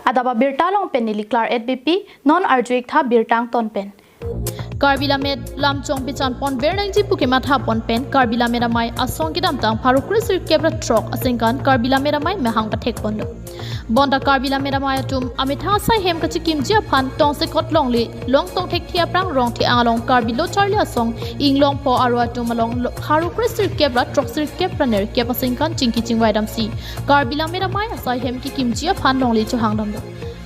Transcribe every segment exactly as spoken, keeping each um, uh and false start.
Adap abirta along pen neli Claret Beypi, non arju-ik tha birta angton pen. Karbi Lammet lam chongpechan ponver nangji pu kematha pon pen Karbi Lammet Amei asong kedamtang pharo kre sirkep ra throk aningkan Karbi Lammet Amei mehang pathek ponlo. Bonta Karbi Lammet Amei atum amethang asai hem kachekimji aphan tongsekot longle, Longtong Thekthe aphrang Rongthe-ang along Karbi Lo Charli Asong Inglong Pho Aro atum along lo-, pharo kre sirkep ra throk sirkep ra nerkep aningkan chingki chingvai damsi Karbi Lammet Amei asai hem kekimji aphan longle chohang damlo.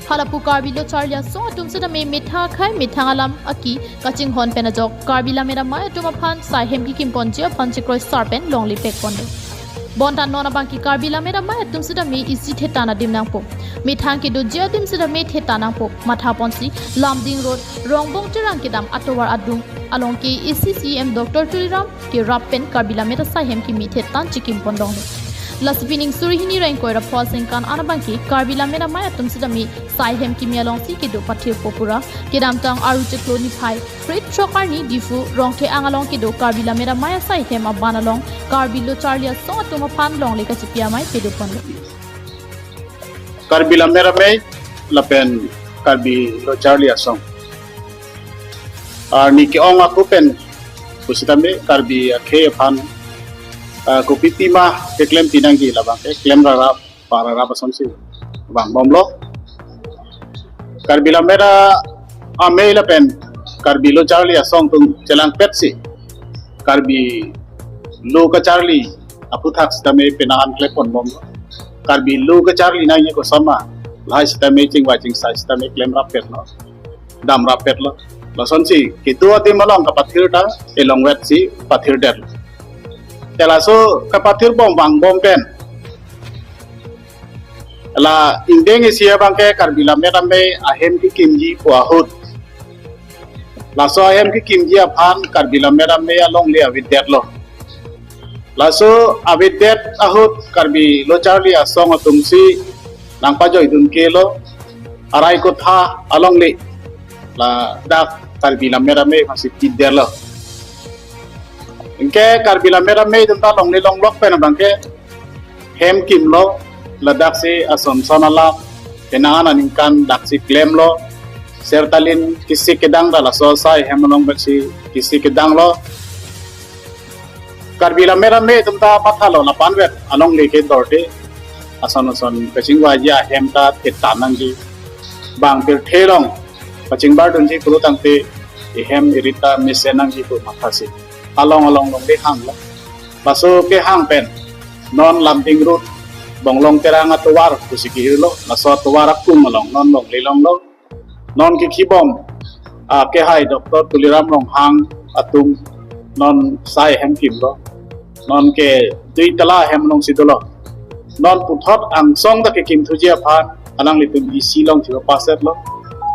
Halapu Karbi Lo Charli Asong atum setame methang akhei methang alam aki kachinghon pen ajok Karbi Lammet Amei atum aphan sai hem kekim ponji aphan chekroisar pen longle pek ponlo. Bonta non abangke Karbi Lammet Amei atum setame isi thetan adim nangpo. Methang kedoji adim setame thetan nangpo. Matha ponsi Lumding Road, Rongbong Terang kedam atovar adung along ke A C C M Doctor Tuliram kerap pen Karbi Lammet asai hem kimi thetan chekim pon longle. Lasi pining suri hini ra ingkoi ra pho aningkan an abangke Karbi Lammet Amei atum setame sai hem kimi alongsi kedo pathirpo pura kedamtang Aru chiklo niphai kre throk arni Diphu Rongthe-ang along kedo Karbi Lammet Amei asai hem aban along Karbi Lo Charli Asong atum aphan longle kachepi amei pado ponlo. Karbi Lammet Amei lapen Karbi Lo Charli Asong arni ke-ong ako pen pusitame Karbi akhei aphan, ah, kopi pima keklem pinangji labang keklem rarap pararap asonsi vangbomlo. Karbi Lammet Amei lapen Karbi Lo Charli Asong atum chelangpetsi Karbi Lo kacharli aphuthak sitame penang an klem ponbomlo. Karbi Lo kacharli nangji koson ma, lahai sitame chingvai chingsai sitame klem rappetlo, dam rappetlo. Lasonsi kedo adim along kapathir ta elongvetsi pathirdetlo. Te laso kapathirbom vangbom pen la ingdeng isi abangke Karbi Lammet Amei ahem kekimji pu ahut, laso ahem kekimji aphan Karbi Lammet Amei alongle avedetlo. Laso avedet ahut Karbi Lo Charli Asong atumsi nangpajoidun kelo, arai kotha alongle ladak Karbi Lammet Amei aphansi pidetlo. Anke Karbi Lammet Amei atum ta longle longlok pen abangke hem kimlo, ladaksi ason son alam penang an aningkan daksi klemlo. Sertalin kisi kedang ta laso asai hem along daksi kisi kedanglo. Karbi Lammet Amei atum ta mathalo lapu anvet alongle kedorde ason ason kachingvaiji ahem ta thetan nangji. Bang pirthe along kachingbardunji pulo tangte ehem erit ta mesen nangji pu mathasi along along longle hanglo. Laso kehang pen non Lumding Road Bonglong Terang atovar pusi kehirlo, laso atovar akung along non longle longlo. Non kekhibom, ah, kehai Doctor Tuliram Ronghang atum non sai hem kimlo. Non ke dui tala hem alongsi dolo. Non puthot angsong ta kekimthuji aphan alanglitum isi alongsi pasetlo.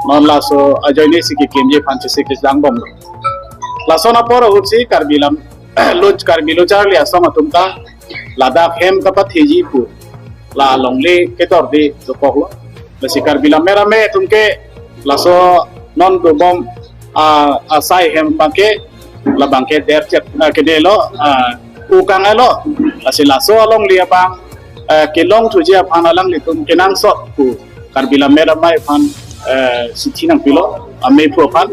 Non laso ajoinesi kekimji aphan chesik chesik dangbomlo. Lason apor ahutsi Karbi Lam Lo, Karbi Lo Charli Asong atum ta ladak hem kapathiji pu la longle kedorde dokoklo. Lasi Karbi Lammet Amei atum ke laso non dobom, ah, asai hem abangke labangke derchet, ah, kedelo, ah, ukang elo. Lasi laso alongle abang, eh, kelongthuji aphan alanglitum kenangsot pu Karbi Lammet Amei aphan, eh, chithi nangpilo, amei aphu aphan,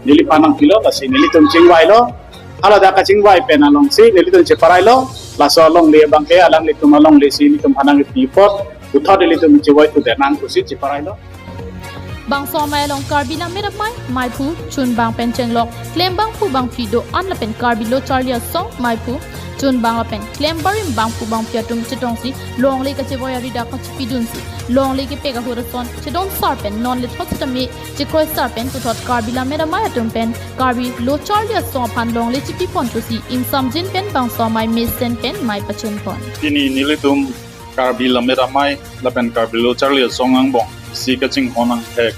neliphan nangpilo, lasi nelitum chingvailo. Haladak kachingvai pen alongsi nelitum cheparailo. Laso alongle abangke alanglitum alonglesi nelitumphan nangpi apot puthot nelitum chevoi tu denang pusi cheparailo. Bangso amei along Karbi Lammet Amei, meiphu, chunbang pen chenglok, klembangphu bangphli do-an lapen Karbi Lo Charli Asong, meiphu, chunbang lapen klembarim bangphu bangphli atum chetongsi longle kachevoi arida kachepidunsi longle kepek ahut ason chedon sar pen non lethot sitame chekroisar pen puthot Karbi Lammet Amei atum pen Karbi Lo Charli Asong aphan longle chepi pon pusi ingsamjin pen bangso amei mesen pen mei pachun pon. Pini nelitum Karbi Lammet Amei lapen Karbi Lo Charli Asong angbong isi kachinghon angthek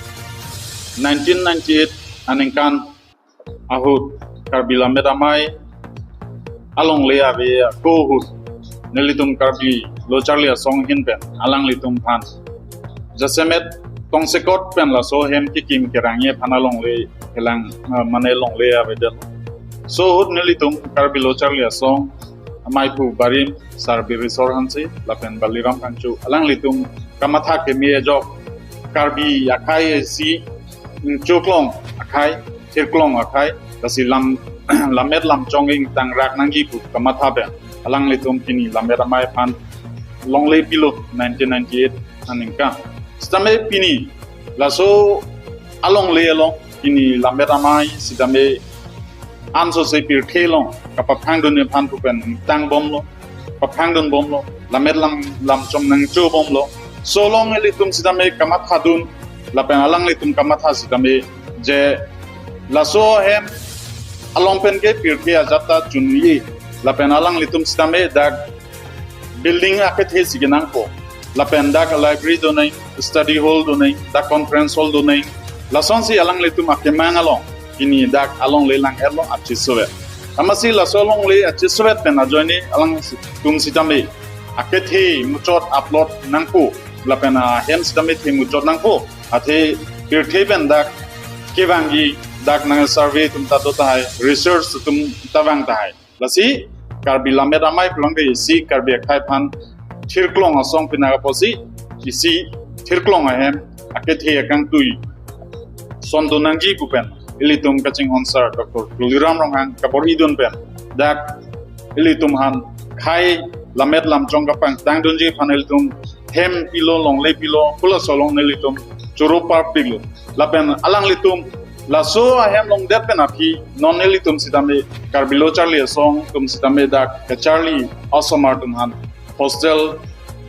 nineteen ninety-eight aningkan ahut Karbi Lammet Amei alongle ave ako ahut nelitum Karbi Lo Charli Asong ahin pen alanglitumphan jasemet tongsekot pen laso hem kekim kerangji aphan alongle helang, ah, mane longle avedet. So ahut nelitum Karbi Lo Charli Asong ameiphu barim Sar Bireswar Hanse lapen Baliram Phangcho alanglitum kamatha keme ajok Karbi akhei si ingchoklong akhei, thirklong akhei, lasi lam, lammet lamchong ingtangrak nangji pu kamatha pen alanglitum pini Lammet Amei aphan longle pilo nineteen ninety-eight aningkan. Sitame pini laso alongle along pini Lammet Amei sitame ansose pirthe along kapaphangdun aphan pu pen tangbomlo, paphangdunbomlo, lammet lam, lamchong nangchobomlo. Laso along ilitum sitame kamathadun, lapen alanglitum kamatha sitame je laso ahem along pen ke pirthe ajat ta chunye, lapen alanglitum sitame dak building akethe si kenangpo, lapen dak library donang, study hall donang, dak conference hall donang, lasonsi alanglitum akemang along pini dak alongle lang-etlo achisovet. Amatsi laso alongle achisovet pen ajoine alangtum sitame akethe muchot upload nangpo, lapen ahem sitame the muchot nangpo, athe pirthe pen dak kevangji, dak nang survey atum ta do tahai, research atum ta vang tahai. Lasi Karbi Lammet Amei pulang ke isi Karbi akhei aphan thirklong asong pinaka apotsi isi thirklong ahem akethe akangtui sondun nangji pu pen ilitum kachinghon sir Doctor Tuliram Ronghang kabor-idun pen dak ilitum aphan khei lammet lamchong kapangtangdunji aphan ilitum hem pilo, longle pilo, pu laso along nelitum choro parpiklo. Lapen alanglitum laso ahem longdet pen aphi non nelitum sitame Karbi Lo Charli Asong atum sitame dak kacharli osomar atum aphan hostel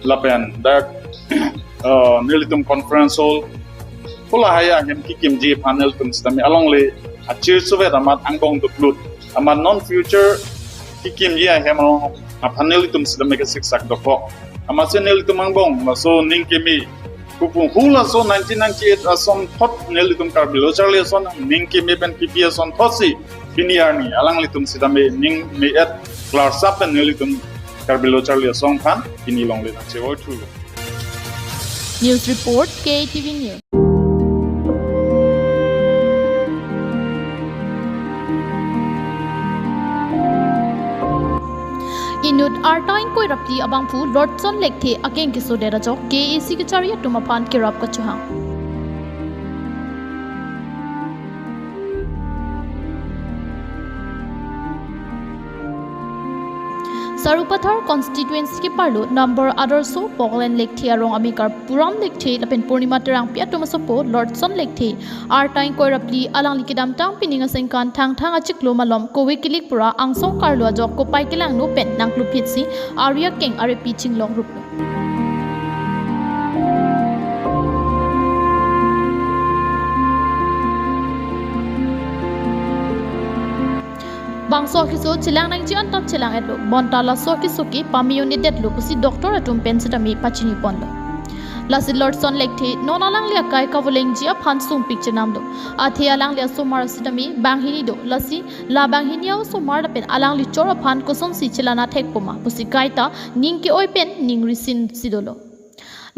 lapen dak, eh, nelitum conference hall pu lahai ahem kekimji aphan nelitum sitame alongle achirsuvet amat angbong doplut, amat non future kekimji ahem along aphan nelitum sitame kesiksak dokok. Amatsi nelitum angbong laso ning keme, pupu hu laso nineteen ninety-eight asonthot nelitum Karbi Lo Charli Asong ning keme pen kepi asonthotsi pini arni alanglitum sitame ning me-et klarsap pen nelitum Karbi Lo Charli Asong aphan pini longle nangchevoi thulo. News report, K A T V News. Inut arta ingkoi ra phli abangphu Lordson Lekthe akeng kesodet ajok K A A C kachari atum aphan kerap kachohang. Sarupathar constituency keparlo number Adarsho Poklen Lekthe arong amekar Puram Lekthe lapen Purnima Terangpi atum asopo Lordson Lekthe arta ingkoi ra phli alangli kedamtang pining aningkan Thangthang achiklo malom kove kilik pura angsong karlo ajok kopai kelangno pen nangkluphitsi ari akeng arepi chinglok ruplo. Bangso akeso chelang nangji anta chelang-etlo, bonta laso akeso ke pame un-edetlo pusi doctor atum pen sitame pachiniponlo. Lasi Lordson Lekthe non alangli akai kavolengji aphan sungpik chenamlo. Athe alangli asomar sitame banghini do. Lasi la banghini a-osomar lapen alangli chor aphan kosonsi chelana thekpo ma pusi kaita ning ke-oi pen ning risin si dolo.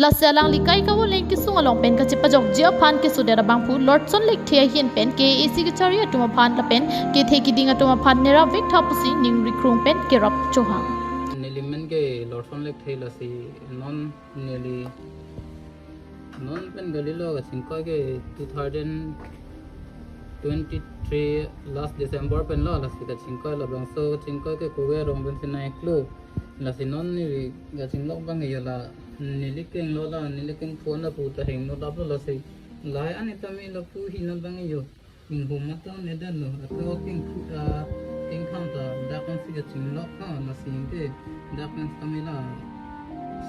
Lasi alangli kai kavoleng kesung along pen kachepajokji aphan kesodet abangphu Lordson Lekthe ahin pen K A A C kachari atum aphan lapen kethe kiding atum aphan nerap vektha pusi ning rikrung pen kerap chohang. Neli men ke Lordson Lekthe, lasi non neli non pen kalilo, kachingkoi ke two thousand twenty-three last December pen lo, lasi kachingkoi labangso kachingkoi ke kove arong pensi nangklo. Lasi non neli kachinglok abang yo la neli kenglo la neli kengphon lapu ta hingno laplo, lasi lahai ani tame lapu hingno abang yo. Inghum matang nedan lo, ato keng, ah, kengkham ta dak pensi kachinglok ha, lasi ke dak pen stamina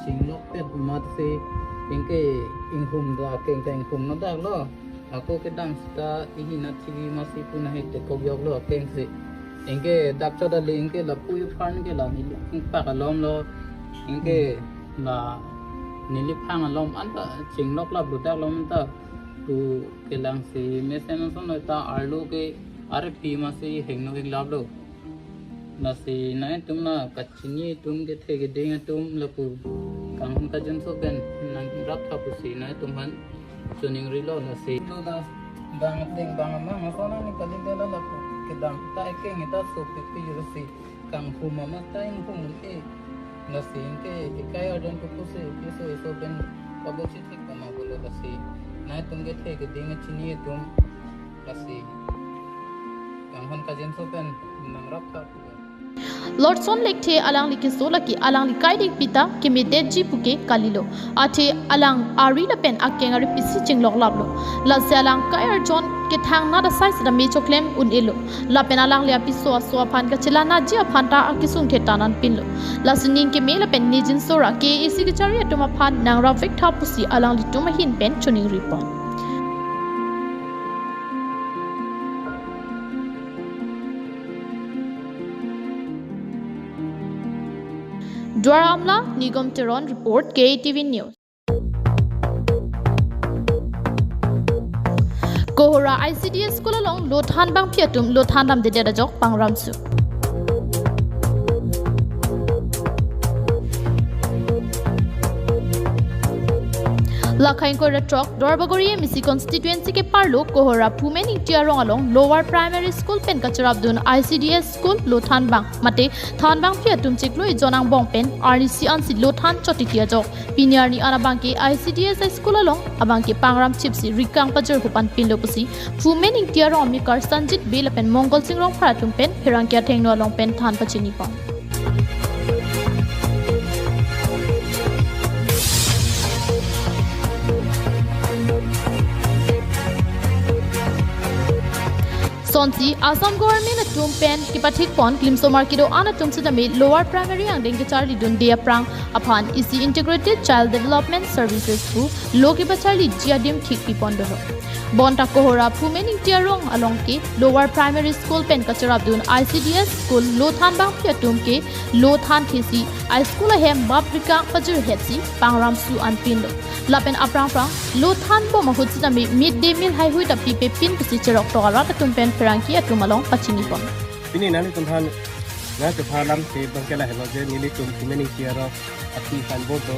chinglok pet matsi, ingke inghum ta keng ta inghum no dak lo. Ako kedam sita ihi na T V masi puna he tekok yok lo kengsi. Ingke dak chot ali ingke lapu iphan ke la neli ingpak alom lo. Ingke la neli phang alom anta chinglok laplo dak alom anta tu kelangsi mesen ason ta arlo ke arepi masi hingno ik laplo. Lasi nangtum la kachini atum kethe keding atum lapu kanghon kajun so pen nangrap tha pusi nangtum aphan choningrilo lasi. Lo la bang ding bang amang ason ani kali ke la lapu kedam ta ekeng ta sopik pi lasi kanghum amat ta inghum e. Lasi ingke ekai ardon kuku si piso eso pen kabosi thek pama pulo lasi. Atum kethe keding chini atum lasi kanghon kajinso pen nangrap ta. Lorson Lekthe alangli keso lake alangli kaiding pita kemedetji puke kalilo. Athe alang ari lapen akeng ari pisi chinglok laplo. Lasi alang kai arjon kethang nat asai seta me choklem un-elo. Lapen alangli apiso aso aphan kachelanatji aphan ta akesung thetan an pinlo. Lasi ning keme lapen nejin sora K A A C kachari atum aphan nangrap vek tha pusi alanglitum ahin pen choningri pon. Duar Amla, Nigom Teron report, K A T V News. Kohora I C D S school along lo than bangphi atum lo than damdedet ajok pangram su. Lakhai ingkoi ra throk, Duarbagori M A C constituency keparlo Kohora Phumen Ingti arong along Lower Primary School pen kacherapdun I C D S school lo than bang mate than bangphi atum chiklo ejon angbong pen arnisi ansi lo than chotiti ajok. Pini arni an abangke I C D S high school along abangke pangram chipsi rikang pajir hupan pinlo pusi Phumen Ingti arong amekar Sanjit Bey lapen Mongol Sing Rongphar atum pen pherangke athengno along pen than pachini pon. Sonsi Assam government atum pen kepathik pon klimsomar kedo-an atum sitame Lower Primary angdeng kecharlidun de aphrang aphan isi Integrated Child Development Services pu lo kepacharliji adim thik pipon dolo. Bonta Kohora Phumen Ingti arong along ke Lower Primary School pen kacherapdun I C D S school lo than bangphi atum ke lo than thesi high school ahem bap rikang pajir hetsi pangram su an pinlo. Lapen aphrang phrang lo than bom ahut sitame mid day meal haihui ta pipe pin pusi cherok tok arat atum pen pherangke atum along pachini pon. Pini nanglitum aphan nangkepha alam ke abangke lahelo je nelitum Phumen Ingti arong api signboard do.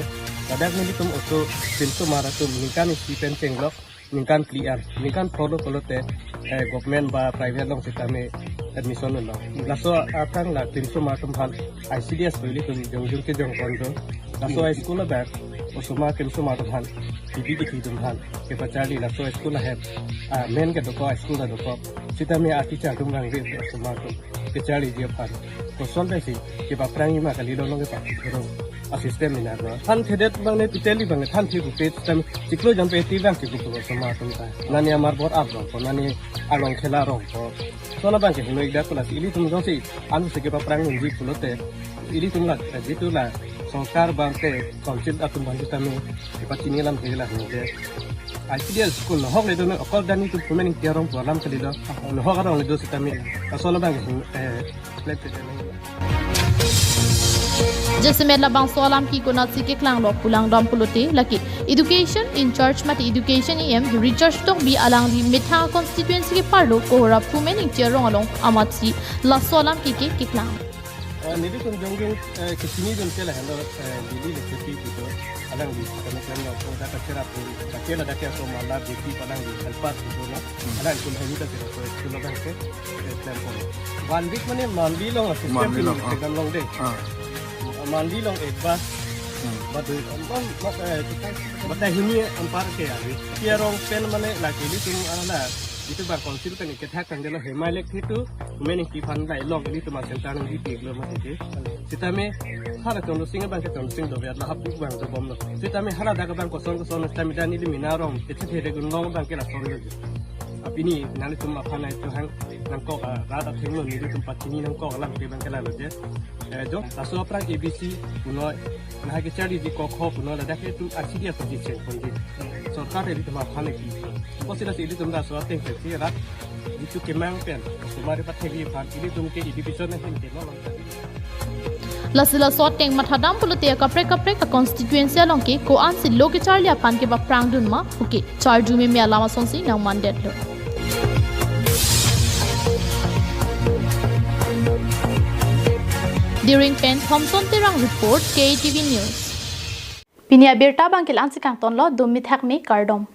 Ladak nelitum oso klimsomar atum ningkan isi pen chenglok ningkan phli an, ningkan phongo pulote, eh, government ba private along sitame admission lo. Laso akang la klimsomar atum aphan I C D S pu ilitum jongjong kejong pon do. Laso high school abang osomar klimsomar atum aphan, P B D P atum aphan kepacharli laso high school ahem, ah, main kedokok high school ta dokok. Sitame a teacher atum rang ve osomar atum kecharliji aphan. Koson pensi kepaphrangji ma kalilo, nonke pathurong a system mina ko. Thanthedet abang ne totally abang ne thanthe pupe system chiklo jon pe ti abang ke kupu osomar atum ta. Nani amar bor ap rong ko, nani along khela rong ko. Sona abangke heno ik dak ko, lasi ilitum jongsi ansi kepaphrang unji pulote ilitum la, eh, jitu la sorkar abangke council atum abang sitame kepachini alam ke la heno ke. I C D S school nohok le do ne, okol dani tu Phumen Ingti arong pu alam kalilo. Nohok arong le do sitame. Laso labang, eh, plate te dene. Jasemet labangso alam ke konatsi keklanglo pulang dam pulote lake Education in charge mate Education E M Richard Tokbi alangli methang constituency keparlo Kohora Phumen Ingti arong along amatsi laso alam ke ke keklang. Eh, nelitum jongjong, eh, kechinidun ke lahelo, eh, Lily Lekthepi pu do, alangli kami kami langsung dak kacherap pu, kami ladak ke so mala beti palang di helper pu do na. Hmm. Alangtum hemi ta kira so school abangke, eh, plan pon. One week mane monthly along system. Monthly along, ah. Program along de. Ah. Monthly along ek bar. Hmm. Badu, um, um, um, eh, bata hini anpar ke avi. Ingti arong pen mane lake ilitum ala, itu bar council pen kethak tangdelo Hemai Lekthe tu, Phumen Ingti aphan lahai along ilitum a center nangdi pik lo mati ke. Sitame hala Chondro Sing abangke Chondro Sing dover la hapu abang dobomlo. Sitame hala dak abang koson koson sitame dani ili mina arong kechethe de gun long abangke lason lo. Apini nanglitum aphan ai tu hang nangkok, ah, rat athengno nelitum pachini nangkok alam ke abangke lahelo je. Eh, jo, laso aphrang A B C punoi, lahai kecharliji ko kho punoi ladak ke tu asidi asidi cheng ponji. Sorkar ilitum aphan ki. Apotsi lasi ilitum laso ateng pensi rat jitu kemang pen, osomar patheli aphan ilitum ke education ahin ke no lang. Lasi laso ateng mathadam pulote kaprek kaprek a constituency along ke ko-ansi lo kecharli aphan kepaphrangdun ma puke charju meme alam asonsi nangmandetlo. Diring pen Thompson Terang report, K A T V News. Pini abirta abangke la-ansi kangtonlo, dumi thakmi, kardom.